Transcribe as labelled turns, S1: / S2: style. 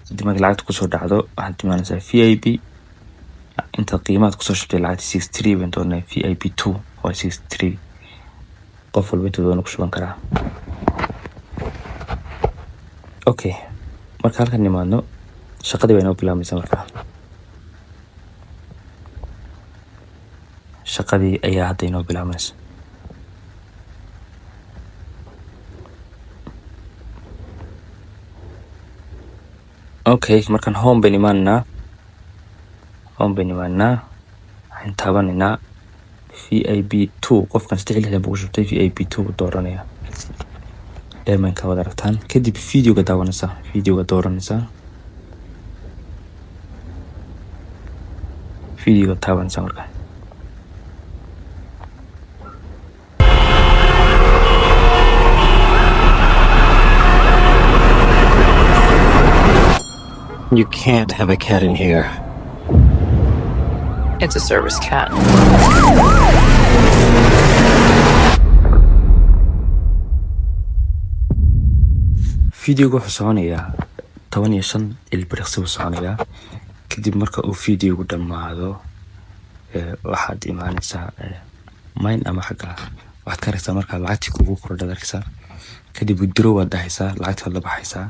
S1: Kadib marka lacagta kusoo dhacdo, waxaad imaanaysaa VIP. Inta qiimaad kusoo shubtay lacagta 63 baan doonaa. VIP 2 waa 63. Qof walba intuu doona ku shuban karaa. Okay, marka halkan nimaadno, shaqadii bay inoo bilaabmaysaa. Markaa shaqadii ayaa hadda inoo bilaabmaysa. Okay, markaan home bayn imaanaynaa, home bayn imaanaynaa, waxaan taabanaynaa VIP 2. Qofkan 63 buu ku shubtay, VIP 2 buu dooranaya. Dheemanka waad aragtaan. Kadib videoga daawanaysaa, videoga dooranaysaa, videoga taabanaysaa markaa.
S2: You can't have a cat in here.
S3: It's a service cat.
S1: Videoga wuxuu soconayaa 15 ilbiriqsi buu soconayaa. Kadib marka uu videogu dhammaado, waxaad imaanaysaa mine ama xagga waxaad ka aragtaa markaa lacagtii kugu kordhaad arkaysaa. Kadib withdraw waad dhahaysaa, lacagtii waad la baxaysaa.